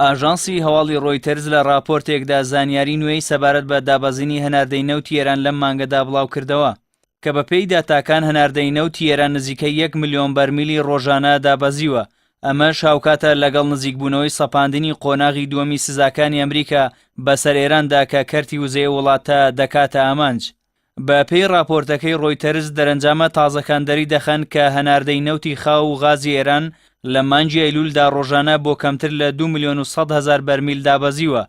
ئاژانسی هەواڵی ڕۆیتەرز لە ڕاپۆرتێکدا زانیاری نوێی سەبارەت بە دابەزینی هەناردەی نەوتی ئێران لەم مانگەدا بڵاوکردەوە کە بەپێی داتاکان هەناردەی نەوتی ئێران نزیکەی یەک ملیۆن بەرمیلی ڕۆژانە دابەزیوە، ئەمەش هاوکاتە لەگەڵ نزیکبوونەوەی سەپاندنی قۆناغی دووەمی سزاکانی ئەمریکا بەسەر ئێراندا کە کەرتی وزەی ئەو وڵاتە دەکاتە ئامانج. بە پێی ڕاپۆرتەکەی ڕۆیتەرز دەرەنجامە تازەکان دەریدەخەن کە هەناردەی نەوتی خاو و غازی ئێران لە مانگی ئەیلوولدا ڕۆژانە بۆ کەمتر لە دوو ملیۆن و 100 هەزار بەرمیل دابەزیوە،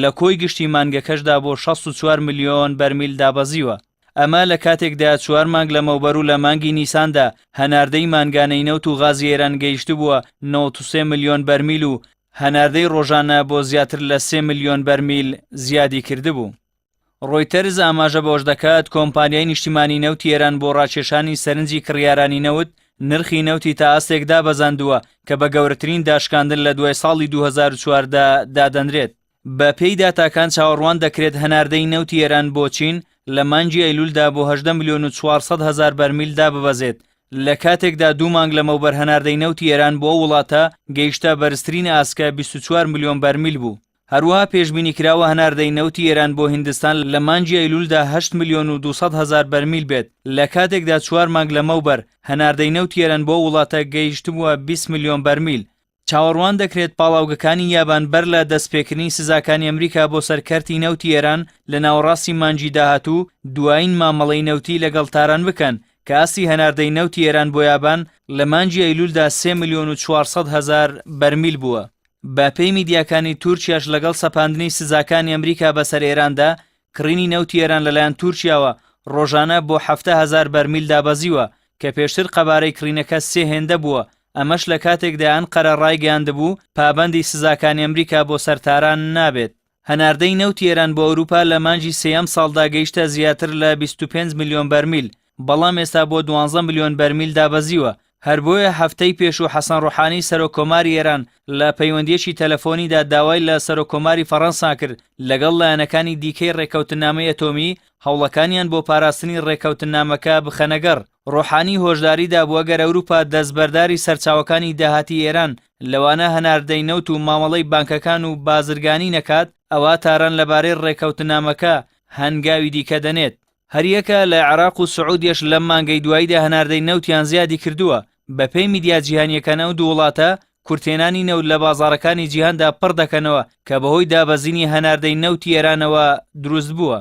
لە کۆی گشتی مانگەکەشدا بۆ 64 ملیۆن بەرمیل دابەزیوە. ئەمە لە کاتێکدایە چوار مانگ لەمەوبەر و لە مانگی نیساندا هەناردەی مانگانەی نەوت و غازی ئێران گەیشتبووە 93 ملیۆن بەرمیل و هەناردەی ڕۆژانە بۆ زیاتر لە سێ ملیۆن بەرمیل زیادی کردبوو. ڕۆیتەرز ئاماژە بەوەش دەکات، کۆمپانیای نیشتیمانی نەوتی ئێران بۆ ڕاکێشانی سەرنجی کڕیارانی نەوت، نرخی نەوتی تا ئاستێک دابەزاندووە کە بە گەورەترین داشکاندن لە دوای ساڵی 2014 دادەنرێت. بە پێی داتاکان چاوەڕوان دەکرێت هەناردەی نەوتی ئێران بۆ چین لە مانگی ئەیلولدا بۆ 18 ملیۆن و 400 هەزار بەرمیل داببەزێت، لە کاتێکدا دوو مانگ لەمەوبەر هەناردەی نەوتی ئێران بۆ ئەو وڵاتە گەیشتە بەرزترین ئاست کە 24 ملیۆن بەرمیل بوو. هەروەها پێشبینیکراوە هەناردەی نەوتی ئێران بۆ هیندستان لە مانگی ئەیلولدا هەشت ملیۆن و 200 هەزار بەرمیل بێت، لە کاتێکدا چوار مانگ لەمەوبەر هەناردەی نەوتی ئێران بۆ ئەو وڵاتە گەیشتبووە 20 ملیۆن بەرمیل. چاوەڕوان دەکرێت پاڵاوگەکانی یابان بەر لە دەستپێکردنی سزاکانی ئەمریکا بۆ سەر کەرتی نەوتی ئێران لە ناوەڕاستی مانگی داهاتوو دوایین مامەڵەی نەوتی لەگەڵ تاران بکەن کە ئاستی هەناردەی نەوتی ئێران بۆ یابان لە مانگی ئەیلولدا سێ ملیۆن و 400 هەزار بەرمیل بووە. بە پێی میدیاکانی تورکیاش لەگەڵ سەپاندنی سزاکانی ئەمریکا بەسەر ئێراندا، کڕینی نەوتی ئێران لەلایەن تورکیاوە ڕۆژانە بۆ 70 هەزار بەرمیل دابەزیوە کە پێشتر قەبارەی کڕینەکە سێ هێندە بووە، ئەمەش لە کاتێکدایە ئەنقەرە ڕایگەیاندبوو پابەندی سزاکانی ئەمریکا بۆ سەر تاران نابێت. هەناردەی نەوتی ئێران بۆ ئەوروپا لە مانگی سێی ئەمساڵدا گەیشتە زیاتر لە 25 ملیۆن بەرمیل، بەڵام ئێستا بۆ 12 ملیۆن بەرمیل دابەزیوە، هەر بۆیە هەفتەی پێشوو حەسەن ڕۆحانی سەرۆک کۆماری ئێران لە پەیوەندییەکی تەلەفۆنیدا داوای لە سەرۆک کۆماری فەڕەنسا کرد لەگەڵ لایەنەکانی دیکەی ڕێککەوتننامەی ئەتۆمی هەوڵەکانیان بۆ پاراستنی ڕێککەوتننامەکە بخەنەگەڕ. ڕۆحانی هۆشداری دابوو ئەگەر ئەوروپا دەستبەرداری سەرچاوەکانی داهاتی ئێران لەوانە هەناردەی نەوت و مامەڵەی بانکەکان و بازرگانی نەکات، ئەوا تاران لەبارەی ڕێککەوتننامەکە هەنگاوی دیکە دەنێت. هەریەکە لە عێراق و سعودیەش لەم مانگەی دواییدا هەناردەی نەوتیان زیادی کردووە، بەپێی میدیا جیهانییەکان ئەو دوو وڵاتە کورتهێنانی نەوت لە بازاڕەکانی جیهاندا پڕ دەکەنەوە کە بەهۆی دابەزینی هەناردەی نەوتی ئێرانەوە دروستبووە.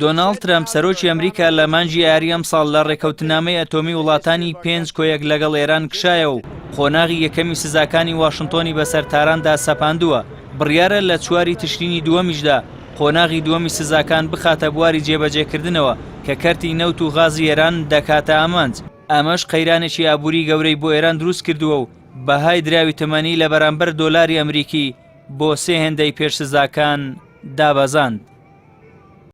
دۆناڵد ترەمپ، سەرۆکی ئەمریکا لە مانگی ئایاری ئەمساڵ لە ڕێککەوتننامەی ئەتۆمی وڵاتانی پێنج کۆ یەک لەگەڵ ئێران کشایەوە و قۆناغی یەکەمی سزاکانی واشنتۆنی بەسەر تاراندا سەپاندووە، بڕیارە لە چواری تشرینی دووەمیشدا قۆناغی دووەمی سزاکان بخاتە بواری جێبەجێکردنەوە کە کەرتی نەوت و غازی ئێران دەکاتە ئامانج. ئەمەش قەیرانێکی ئابووری گەورەی بۆ ئێران دروستکردووە و بەهای دراوی تمەنی لە بەرامبەر دۆلاری ئەمریکی بۆ سێ هێندەی پێش سزاکان دابەزاند.